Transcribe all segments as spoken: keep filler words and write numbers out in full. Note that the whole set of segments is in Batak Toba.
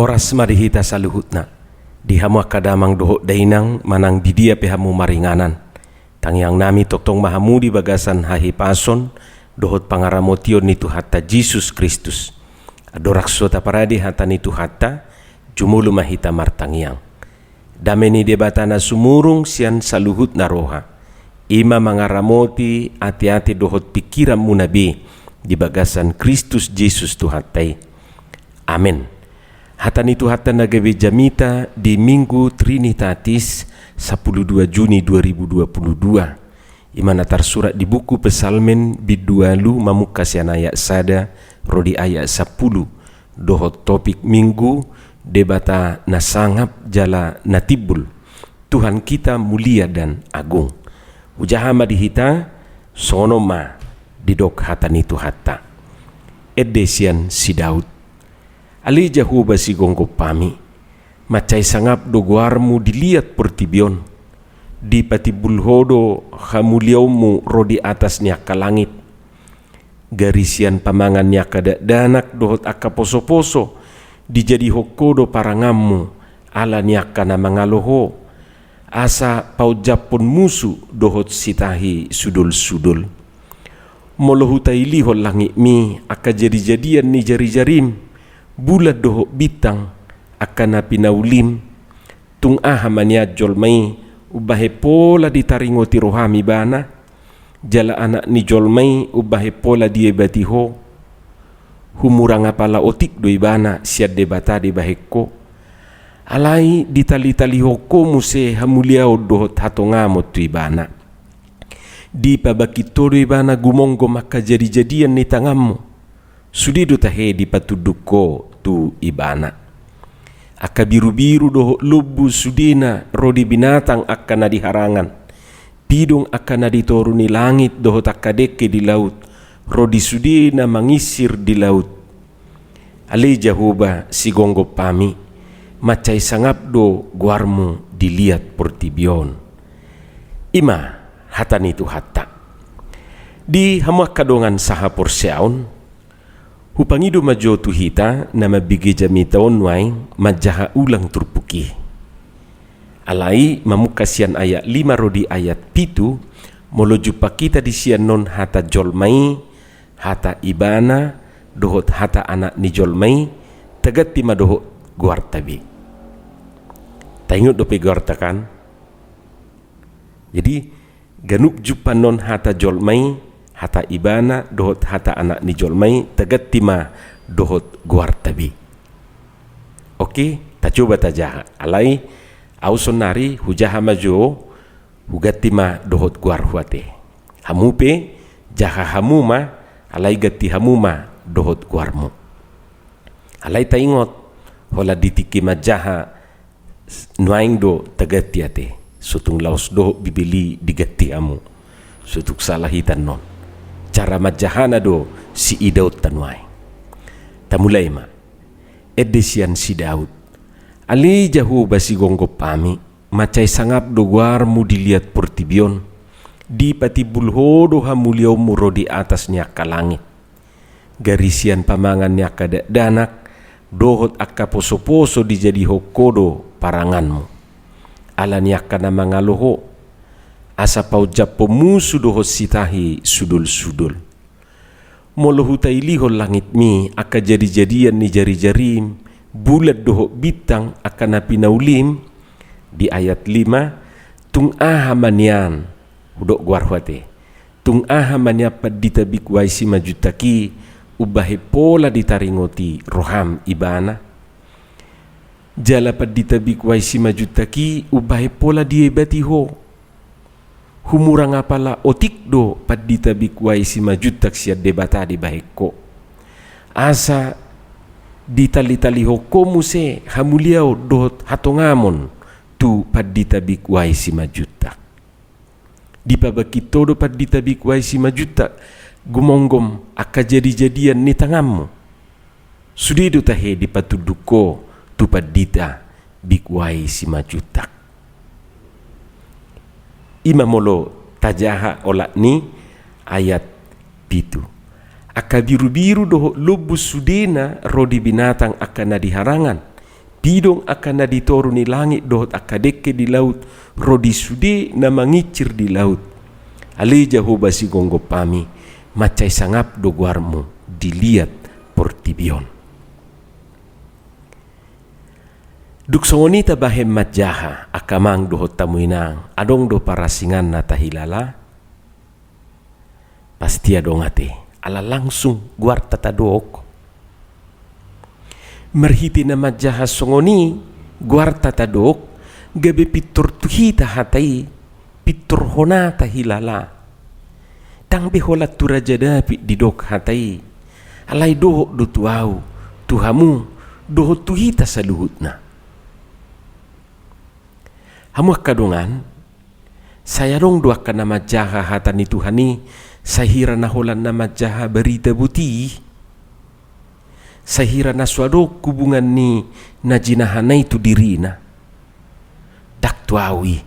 Horas ma di hita saluhutna, di hamu angka damang dohot dainang manang di dia pe hamu maringanan. Tangiang nami tongtong ma hamu di bagasan hahipason dohot pangaramotion ni Tuhanta Jesus Kristus. Andorang so taparade hata ni Tuhanta, jumolo ma hita martangiang. Dame ni Debata na sumurung sian saluhutna roha, i ma mangaramoti ateate dohot pingkiranmuna be di bagasan Kristus Jesus Tuhanta i. Amen. Hata ni Tuhanta na gabe jamita di Minggu Trinitatis, sapuluh dua Juni dua ribu dua puluh dua. I ma na tarsurat di buku Psalmen bindualu, mamungka sian ayat sada ro di ayat sampulu, dohot topik Minggu: Debata na sangap jala na timbul, Tuhan kita mulia dan agung. Hujaha ma di hita, songon on ma didok hata ni Tuhanta. Ende sian si Daud. Ale Jahowa sigomgompami, mansai sangap do goarmu di liat portibi on. Dipatimbul Ho do hamuliaonmu ro di atas ni angka langit. Gari sian pamangan ni angka dakdanak dohot angka posoposo dijadihon Ho do paranganmu, ala ni angka na mangalo Ho, asa paonjaphon musu dohot sitahi sudolsudol. Molo hutailihon langitmi angka jadijadian ni jarijarim, bulan dohot bintang angka na pinaulim, tung aha ma nian jolma i umbahen pola ditaringoti roham ibana, jala anak ni jolma i umbahen pola diebati Ho? Humurang apala otik do ibana sian Debata dibahen Ho? Alai ditalitalihon Ho muse hamuliaon dohot hatongamon tu ibana. Dipabangkit Ho do ibana gumonggom angka jadijadian ni tanganmu. Sude do tahe dipatunduk Ho tu ibana. Angka birubiru dohot lombu sudena ro di binatang angka na di harangan, pidong angka na di toru ni langit dohot angka dengke di laut, ro di sude na manginsir di laut. Ale Jahowa sigomgompami, mansai sangap do goarmu di liat portibi on. I ma hata ni Tuhanta. Di hamu angka dongan sahaporseaon, hupangido ma jo tu hita na mambege jamita on nuaeng manjaha ulang turpuk i. Alai mamungka sian ayat lima ro di ayat pitu, molo jumpang hita di sian on hata jolma i, hata ibana, dohot hata anak ni jolma i, taganti ma dohot goarta be. Taingot dope goarta kan? Jadi, ganup jumpang on hata jolma i, hata ibana, dohot hata anak ni jolma i, taganti ma dohot goarta be. Oke, tacoba tajaha. Alai, au saonari hujaha ma jo, huganti ma dohot goarhu ate. Hamu pe, jaha hamu ma, alai ganti hamu ma dohot goarmu. Alai taingot, holan di tingki manjaha nuaeng do taganti ate. So tung laos dohot Bibel i diganti hamu. So tung salah hita annon. Cara manjahana do siidaonta nuaeng. Tamulai ma. Ende sian si Daud. Ale Jahowa sigomgompami, mansai sangap do goarmu di liat portibi on. Dipatimbul Ho do hamuliaonmu ro di atas ni angka langit. Gari sian pamangan ni angka dakdanak dohot angka posoposo dijadihon Ho do paranganmu, ala ni angka na mangalo Ho, asa paonjaphon musu dohot sitahi sudolsudol. Molo hutailihon langitmi angka jadijadian ni jarijarim, bulan dohot bintang angka na pinaulim, di ayat lima, tung aha ma nian, hudok goarhu ate, tung aha ma nian pandita bikuai Simanjuntak i umbahen pola ditaringoti roham ibana? Jala pandita bikuai Simanjuntak i umbahen pola diebati ho? Humurang apala otik do pandita bikuai Simanjuntak sian Debata dibahen ho, asa ditalitalihon ho muse hamuliaon dohot hatongamon tu pandita bikuai Simanjuntak. Dipabangkit ho do pandita bikuai Simanjuntak gumonggom angka jadijadian ni tanganmu. Sude do tahe dipatunduk ho tu pandita bikuai Simanjuntak. I ma molo tajaha olat ni ayat pitu. Angka birubiru dohot lombu sudena ro di binatang angka na di harangan, Pidong angka na di toru ni langit dohot angka dengke di laut, ro di sude na manginsir di laut. Ale Jahowa sigomgom hami, mansai sangap do goarmu di liat portibi on. Dung songon i tabahen manjaha, angka amang dohot hamu inang, adong do parasingan na tahilala? Pasti adong ate, ala langsung goarta tadok. Marhite na manjaha songon i goarta tadok, gabe pintor tu hita hata i, pintor hona tahilala. Ndang be holan tu Raja Daud didok hata i, alai dohot do tu ahu, tu hamu, dohot tu hita saluhutna. Hamu angka dongan, sai adong do angka na manjaha hata ni Tuhan i, sai hira na holan na manjaha barita boti i. Sai hira na so adong hubungan ni na jinahana i tu dirina. Ndang tu ahu i,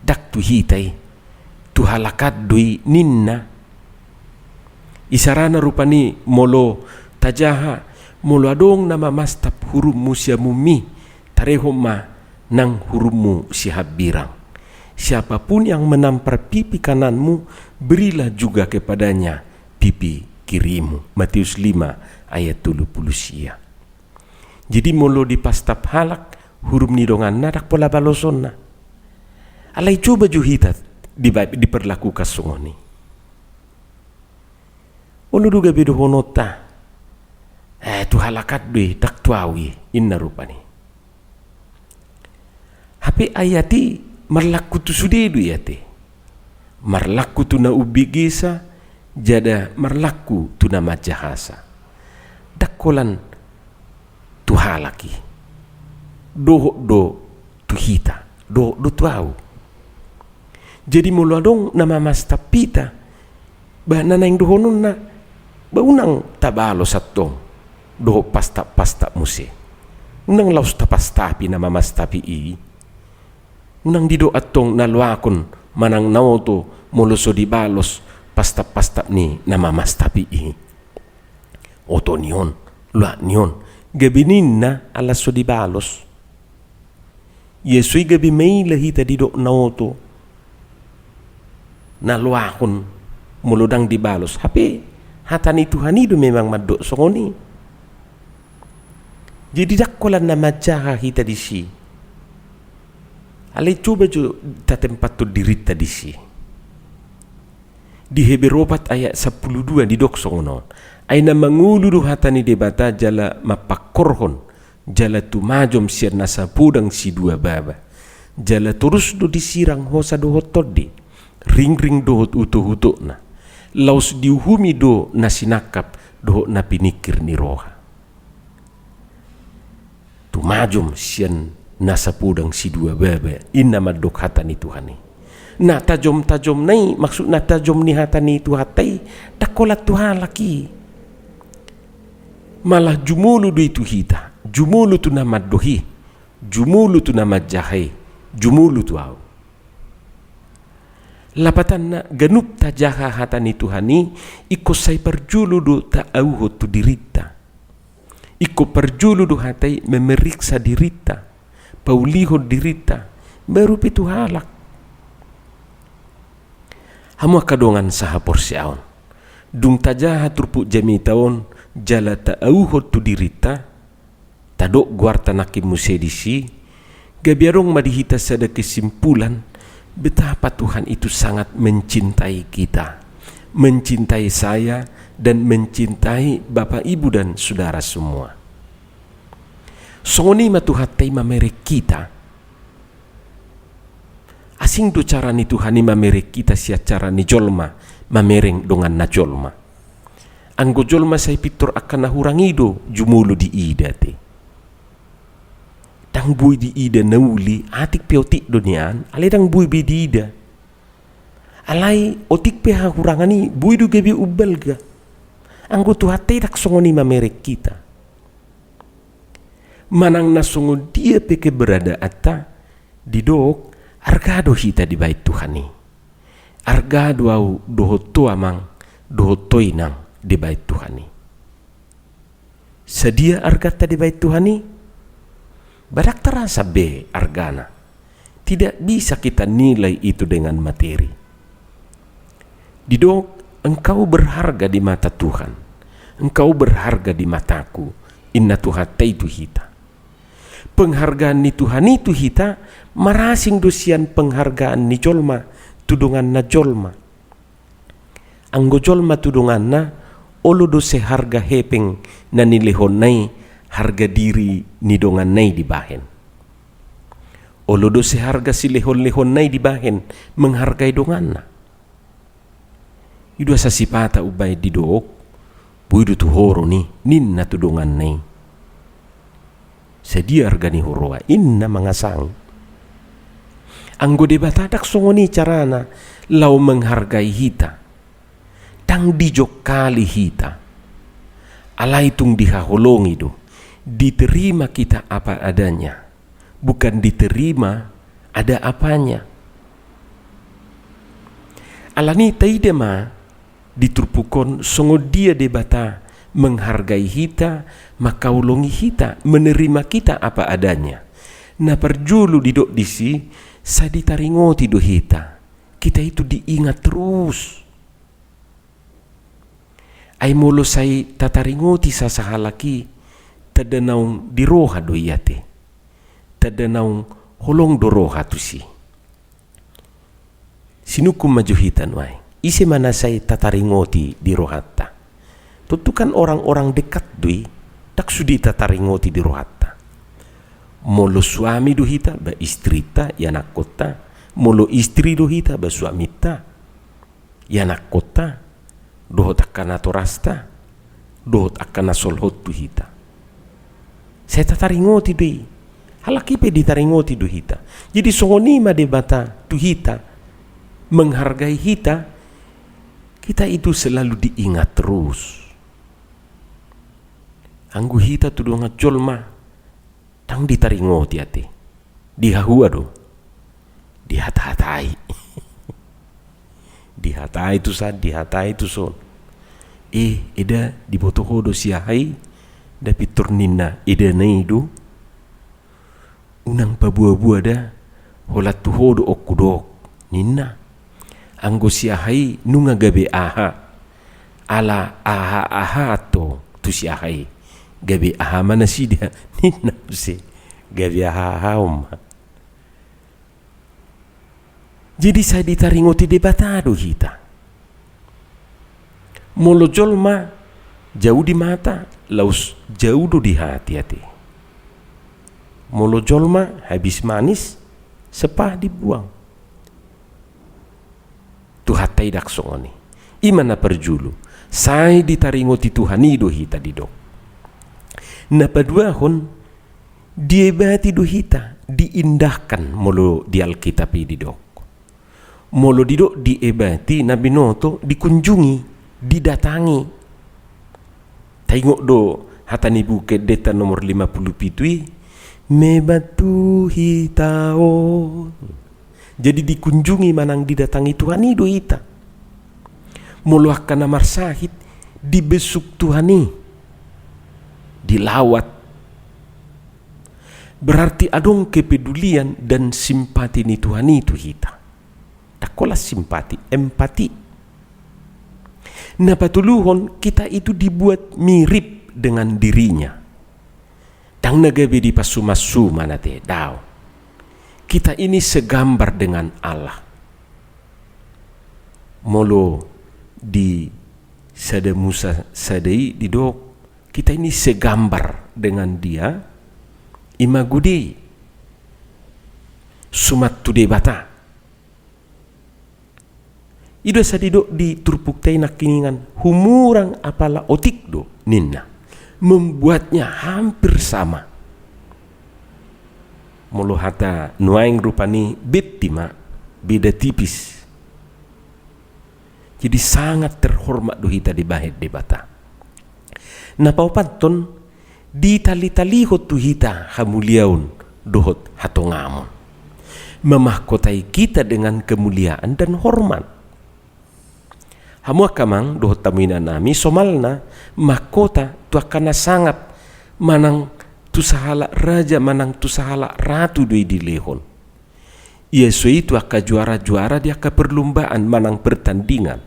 ndang tu hita i, tu halak an do i ninna. Isarana rupani molo tajaha, molo adong na mamastap hurummu siamunmi, tarehon ma nang hurummu sihambirang. Siapa pun yang menampar pipi kananmu, berilah juga kepadanya pipi kirimu. Matius lima ayat tolu pulu sia. Jadi molo dipastap halak hurum ni donganna, ndang pola balosonna. Alai coba jo hita diba-, diperlakukan songon i. Olo do gabe dohononta, eh, tu halak an do i, ndang tu ahu i, inna rupani. Hape ayat i marlaku tu sude do i ate. Marlaku tu na umbegesa, jala marlaku tu na manjahasa. Ndang holan tu halak i. Dohot do tu hita, dohot do tu ahu. Jadi molo adong na mamastap hita, ba na naeng dohononna, ba unang tabalos antong dohot pastap-pastap muse. Unang laos tapastapi na mamastapi i. Unang didok antong na loakon manang na oto molo so dibalos pastap-pastap ni na mamastapi i. Oto ni on, loak ni on, gabe ninna ala so dibalos. Ia so i gabe maila hita didok na oto, na loakon molo ndang dibalos. Hape hata ni Tuhan i do memang mandok songon i. Jadi ndang holan na manjaha hita disi. Alai coba jo tatempathon dirinta disi. Di Heber opat ayat sampulu dua didok songon on. Ai na mangolu do hata ni Debata jala mampangkorhon, jala tumajom sian na sapodang sidua baba. Jala torus do disirang hosa dohot tondi, ringring dohot utok-utokna. Laos diuhumi do na sinangkap dohot na piningkir ni roha. Tumajom sian na sapodang sidua baba, inna mandok hata ni Tuhan i. Na tajom-tajomna i, maksudna tajom ni hata ni Tuhanta i, ndang holan tu halak i. Malah jumolo do i tu hita, jumolo tu na mandok i, jumolo tu na manjaha i, jumolo tu ahu. Lapatanna, ganup tajaha hata ni Tuhan i, ingkon sai parjolo do taauhon tu dirinta. Ingkon parjolo do hata i memeriksa dirinta, paulihon dirinta, baru pe tu halak. Hamu angka dongan sahaporseaon, dung tajaha turpuk jamita on jala taauhon tu dirinta, tadok goarta nangkin muse disi, gabe adong ma di hita sada kesimpulan, betapa Tuhan itu sangat mencintai kita, mencintai saya, dan mencintai Bapak, Ibu, dan Saudara semua. Songon i ma Tuhanta i mamereng hita. Asing do cara ni Tuhan i mamereng hita sian cara ni jolma mamereng donganna jolma. Anggo jolma sai pintor angka na hurang i do jumolo diida ate. Ndang boi diida na uli, atik pe otik do nian, alai ndang boi be diida. Alai otik pe hahurangan i, boi do gabe umbalga. Anggo Tuhanta i ndang songon i mamereng hita. Manang na songon dia pe keberadaanta, didok, arga do hita dibahen Tuhan i. Arga do ahu dohot ho amang, dohot ho inang dibahen Tuhan i. Sadia arganta dibahen Tuhan i? Ba ndang tarasa be argana. Tidak bisa kita nilai itu dengan materi. Didok, engkau berharga di mata Tuhan. Engkau berharga di mataku. Inna Tuhanta i tu hita. Penghargaan ni Tuhan i tu hita marasing do sian penghargaan ni jolma tu donganna jolma. Anggo jolma tu donganna, olo do seharga hepeng na nilehonna i harga diri ni donganna i dibahen. Olo do seharga silehonlehonna i dibahen menghargai donganna. I do asa sipata umbahen didok, boi do tu ho ro ni, ninna tu donganna i. Sadia arga ni huroa, inna mangasang. Anggo Debata ndang songon i carana laho menghargai hita. Ndang dijongkali hita. Alai tung dihaholongi do. Diterima kita apa adanya. Bukan diterima ada apanya. Alani i taida ma di turpuk on songon dia Debata menghargai hita, mangkaholongi hita, menerima kita apa adanya. Na parjolo didok disi, sai ditaringoti do hita. Kita itu diingat terus. Ai molo sai tataringoti sasahalak i, tanda naung di roha do i ate. Tanda naung holong do roha tusi. Sinungkun ma jo hita nuaeng. Ise ma na sai tataringoti di rohanta? Tontu kan orang-orang dekat do i, ndang sude tataringoti di rohanta. Molo suami do hita, ba istrinta, ianakkonta. Molo istri do hita, ba suaminta, ianakkonta, dohot angka natorasta, dohot angka na solhot tu hita. Sai tataringoti do i. Halak i pe ditaringoti do hita. Jadi songon i ma Debata tu hita, menghargai hita, kita itu selalu diingat terus. Anggo hita tu dongan jolma, ndang ditaringoti ate. Dihahua do? Dihatahatai. Dihatai tu san, dihatai tu son. Eh, eda, diboto ho do si aha i? Da pintor ninna edana i do. Unang paboaboa da, holan tu ho do on hudok, ninna. Anggo si aha i nunga gabe aha. Ala aha-aha antong tu si aha i. Gabe aha ma nasida, ninna muse. Gabe aha-aha on ma. Jadi sai ditaringoti Debata do hita. Molo jolma, jau di mata, laos jau do di hati ate. Molo jolma habis manis, sepah dibuang. Tuhanta i ndang songon i. I ma na parjolo, sai ditaringoti Tuhan i do hita didok. Na paduahon, diebati do hita, diindahkan molo di Alkitab i didok. Molo didok diebati, na binoto dikunjungi, didatangi. Taingot do hata ni Buku Endenta nomor lima pulu pitu i, mebat tu hita on. Jadi dikunjungi manang didatangi Tuhan i do hita. Molo angka na marsahit, dibesuk Tuhan i, dilawat. Berarti adong kepedulian dan simpati ni Tuhan i tu hita. Ndang holan simpati, empati. Na patoluhon, kita itu dibuat mirip dengan dirinya. Ndang na gabe dipasumasuma ate, daong. Kita ini segambar dengan Allah. Molo di Sada Musa sada i didok, kita ini segambar dengan dia, i ma gede. Suman tu Debata. I do asa didok di turpukta i nangkiningan, humurang apala otik do, ninna. Membuatnya hampir sama. Molo hata nuaeng rupani, benti ma, beda tipis. Jadi sangat terhormat do hita dibahen Debata. Na paopathon, ditalitalihon tu hita hamuliaon dohot hatongamon. Memahkotai kita dengan kemuliaan dan hormat. Hamu angka amang dohot hamu inanami, somalna mahkota tu angka na sangap manang tu sahalak raja manang tu sahalak ratu do i dilehon. Ia so i tu angka juara-juara di angka perlombaan manang pertandingan.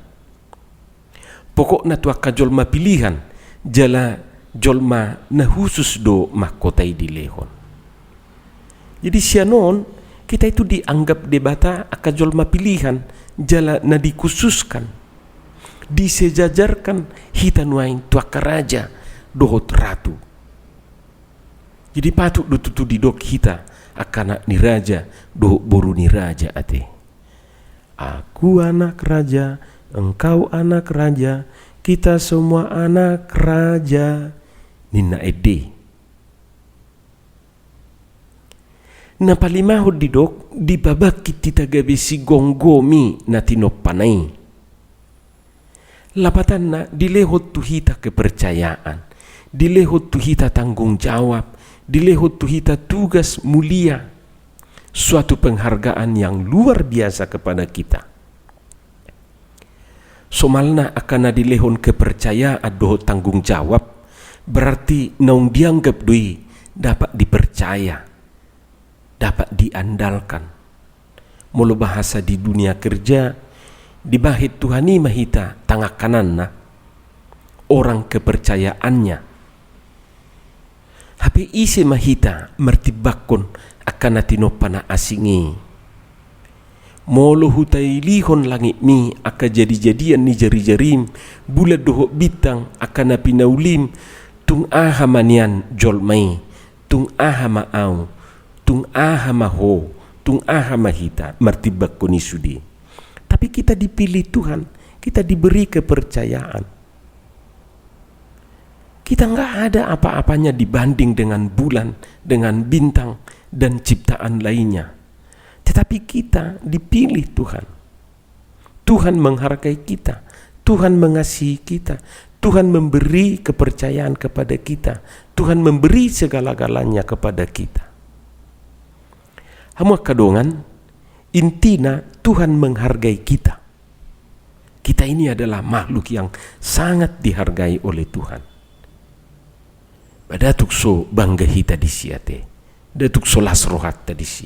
Pokokna tu angka jolma pilihan, jala jolma na husus do mahkota i dilehon. Jadi sian on, kita itu dianggap Debata angka jolma pilihan, jala na dikhususkan, disejajarkan hita nuaeng tu angka raja dohot ratu. Jadi patut do tutu didok hita angka anak ni raja dohot boru ni raja ate. Aku anak raja, engkau anak raja, kita semua anak raja, ninna ende. Na palimahon didok, dipabangkit hita gabe sigomgomi na tinompana i. Lapatanna, dilehon tu hita kepercayaan, dilehon tu hita tanggung jawab, dilehon tu hita tugas mulia, suatu penghargaan yang luar biasa kepada kita. Somalna angka na dilehon kepercayaan dohot tanggung jawab, berarti naung dianggap do i dapat dipercaya, dapat diandalkan. Molo bahasa di dunia kerja, dibahen Tuhan i ma hita tangan kananna, orang kepercayaannya. Hape ise ma hita martimbangkon angka na tinompa na asing i? Molo hutailihon langitmi angka jadijadian ni jarijarim, bulan dohot bintang angka na pinaulim, tung aha ma nian jolma i, tung aha ma au, tung aha ma ho, tung aha ma hita martimbangkon i sude. Tapi kita dipilih Tuhan, kita diberi kepercayaan. Kita nggak ada apa-apanya dibanding dengan bulan, dengan bintang, dan ciptaan lainnya. Tetapi kita dipilih Tuhan. Tuhan menghargai kita. Tuhan mengasihi kita. Tuhan memberi kepercayaan kepada kita. Tuhan memberi segala-galanya kepada kita. Hamu angka dongan, intina Tuhan menghargai kita. Kita ini adalah makhluk yang sangat dihargai oleh Tuhan. Ba nda tuk so bangga hita disi ate. Nda tuk so las rohanta disi.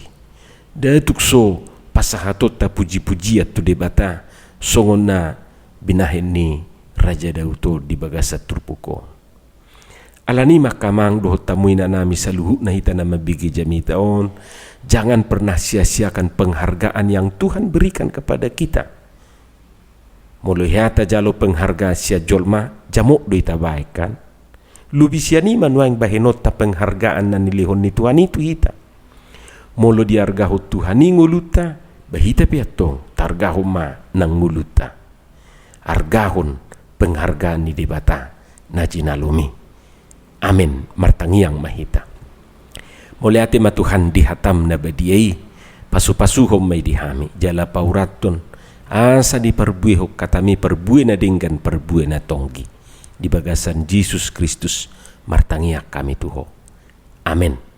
Nda tuk so pasahatonta puji-pujian tu Debata songon na binahen ni Raja Daud on di bagasan turpuk on. Alani i ma angka amang dohot hamu inanami saluhutna hita na mambege jamita on, jangan pernah sia-siakan penghargaan yang Tuhan berikan kepada kita. Molo hea tajalo penghargaan sian jolma, jamot do i tabaen kan. Lobi sian i ma nuaeng bahenonta penghargaan na nilehon ni Tuhan i tu hita. Molo diargahon Tuhan i ngolunta, ba hita pe antong taargahon ma nang ngolunta. Argahon penghargaan ni Debata na jinalomi. Amen. Martangiang ma hita. Mauliate ma Tuhan di hataM na badia i, pasu-pasuhon ma i di hami, jala paurathon, asa diparbuehon hataMi parbue na denggan parbue na tonggi. Di bagasan Jesus Kristus martangiang hami tu Ho. Amen.